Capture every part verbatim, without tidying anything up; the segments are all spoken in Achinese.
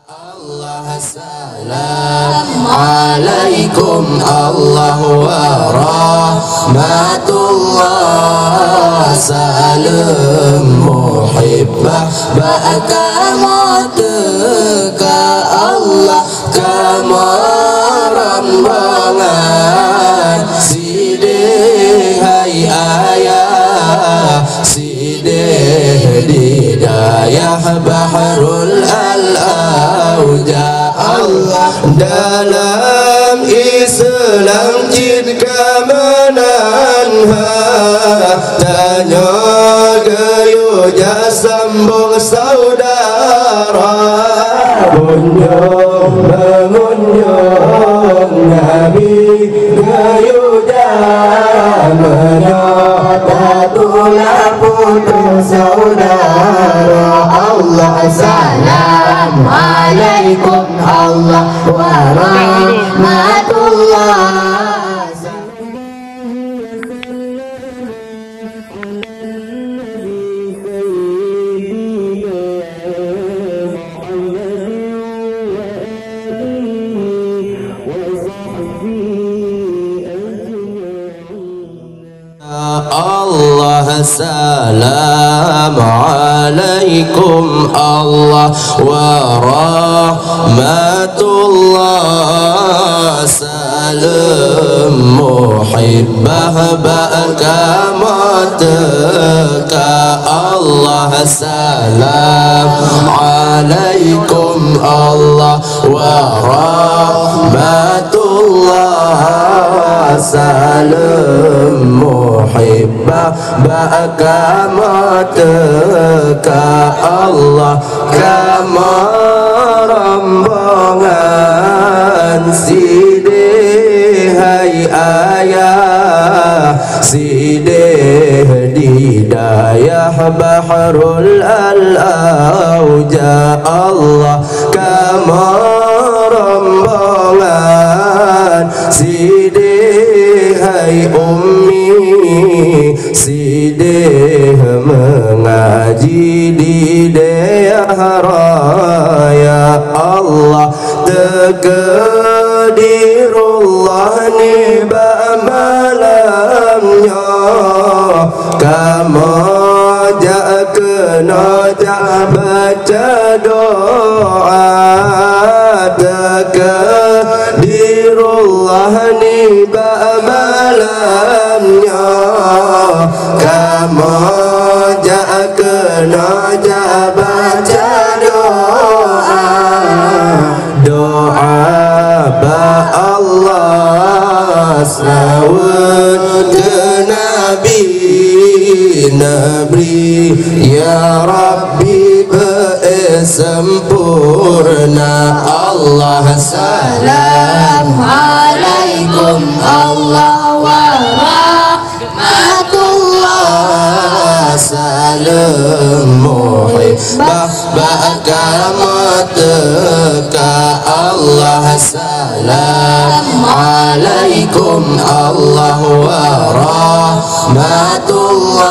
Allah, salam alaikum Allah wa rahmatullah. Saleuem muhibbah bak kamoe teuka, Allah kamoe rombongan sideh hai ayah, sideh di dayah Bahrul Al-Auja. Allah, dalam Islam cit ka meunan ha, tanyoe geuyue jak sambong saudara. Kunjong meungunjong Nabi geuyue jak, meunyoe tatulah putroe saudara. Allah, salam alaikum Allah wa rahmatullah. Allah, salam alaikum Allah wa rahmatullah. Saleuem muhibbah bak kamoe teuka, Allah, salam alaikum Allah wa rahmatullah. Saleuem muhibbah bak kamoe teuka, Allah kamoe rombongan sideh hai ayah, sideh di dayah Bahrul Al-Auja. Allah kamoe rombongan sideh hai ummi, sideh meungaji di dayah raya. Allah, teukedirullah nibak malam nyoe kamoe jak keunoe jak baca doa. Teukedirullah nibak malam nyoe kamoe jak keunoe jak baca doa. Doa bak Allah, seulaweuet keu Nabi, neubri ya Rabbi beu sempurna. Allah, salam alaikum Allah wa rahmatullah. Saleuem muhibbah bak kamoe teuka, Allah, salam alaikum Allah wa rahmatullah.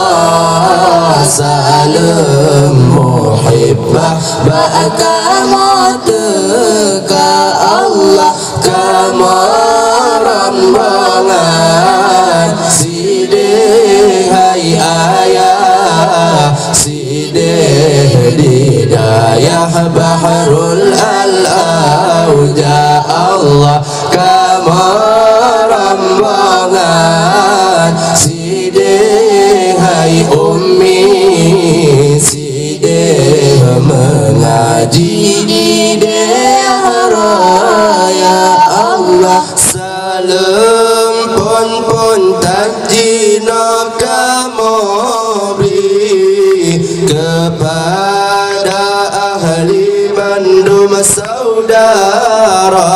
Saleuem muhibbah bak kamoe teuka, Allah kamoe rombongan sideh hai ayah, sideh di dayah Bahrul Al-Auja. Allah kamoe rombongan sideh hai ummi, sideh meungaji di dayah raya. Allah, saleuem phon-phon that jinoe kamoe bri keupada ahli bandum saudara.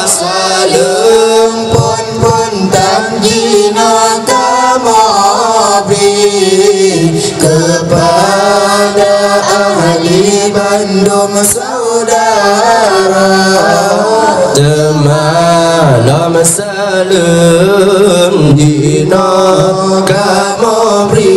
Saleuem phon-phon that jinoe kamoe bri keupada ahli bandum saudara. Teuma lom saleuem jinoe kamoe bri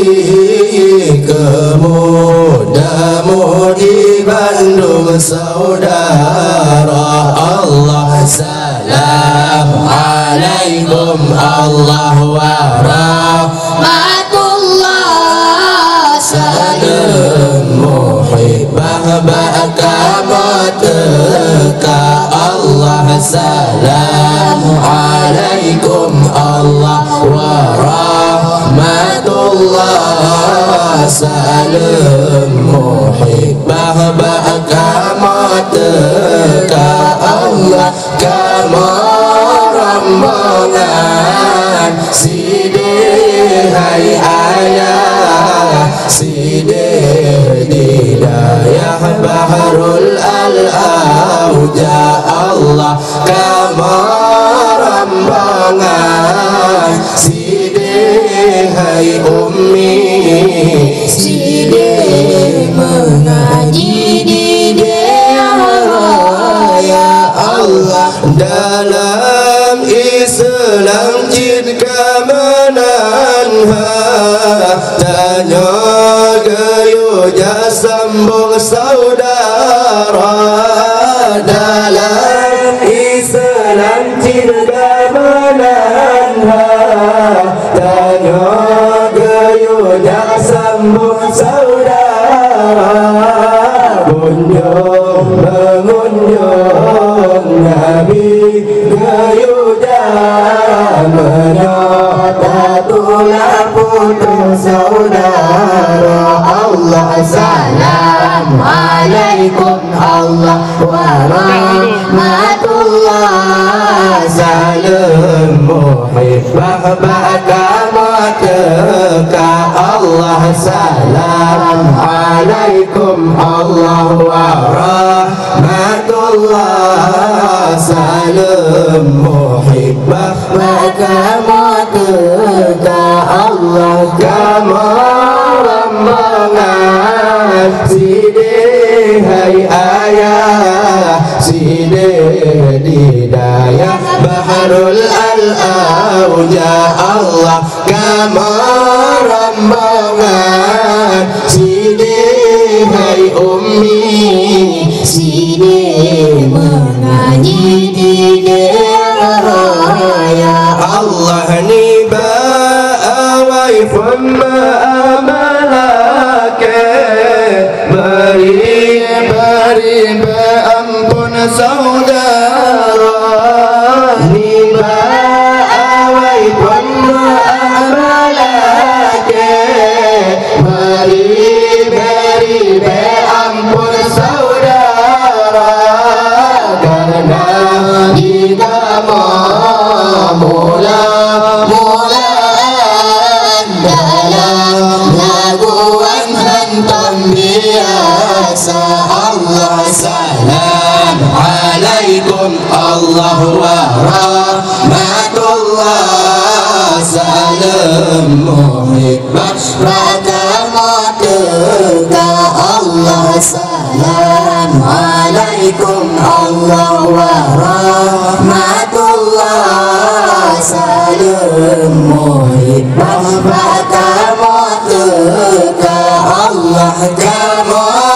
keu muda-mudi ban Mandum saudara Allah, salam alaikum Allah warahmatullah. Saleuem muhibbah bak kamoe teuka Allah. Salam alaikum Allah warahmatullah. Saleuem muhibbah bak kamoe teuka Allah. Kamoe rombongan sideh hai ayah, sideh di dayah Bahrul Al-Auja Allah. Kamoe rombongan sideh hai ummi, sideh meungaji di dayah raya Allah. Dalam Islam cit ka meunan ha, tanyoe geuyue jak sambong saudara. Dalam Islam cit ka meunan ha, tanyoe geuyue jak sambong saudara. Kunjong meungunjong Nabi geuyue jak, meunyoe tatulah putroe saudara Allah. Salam alaikum Allah warahmatullah. Saleuem muhibbah bak kamoe teuka Allah. Salam alaikum Allah warahmatullah. Saleuem muhibbah bak kamoe teuka Allah. Kamoe rombongan sideh hai ayah, sideh di dayah Bahrul Al-Auja Allah. Kamoe rombongan sideh hai ummi, sideh meungaji di dayah raya Allah. Nibak awai phon meuamalah keu bari, bari beu ampon saudara. Nibak awai phon meuamalah keu bari, bari beu ampon saudara. Karena di kamoe mula-mulaan dalam laguan hantom biasa Allah. Salam alaikum Allah warahmatullah. Saleuem muhibbah bak kamoe teuka Allah. Salam alaikum Allah warahmatullah. Saleuem muhibbah bak kamoe teuka Allah. Kamoe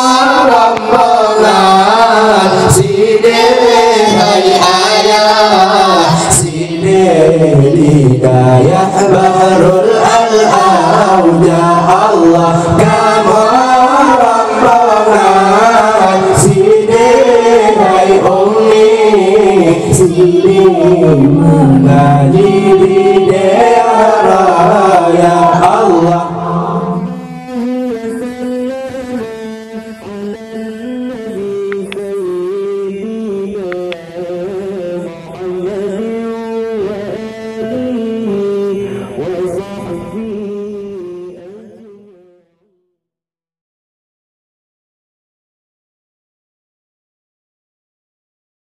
rombongan sideh hai ayah, sideh di dayah Bahrul Al-Auja Allah. Kamoe rombongan sideh hai ummi, sideh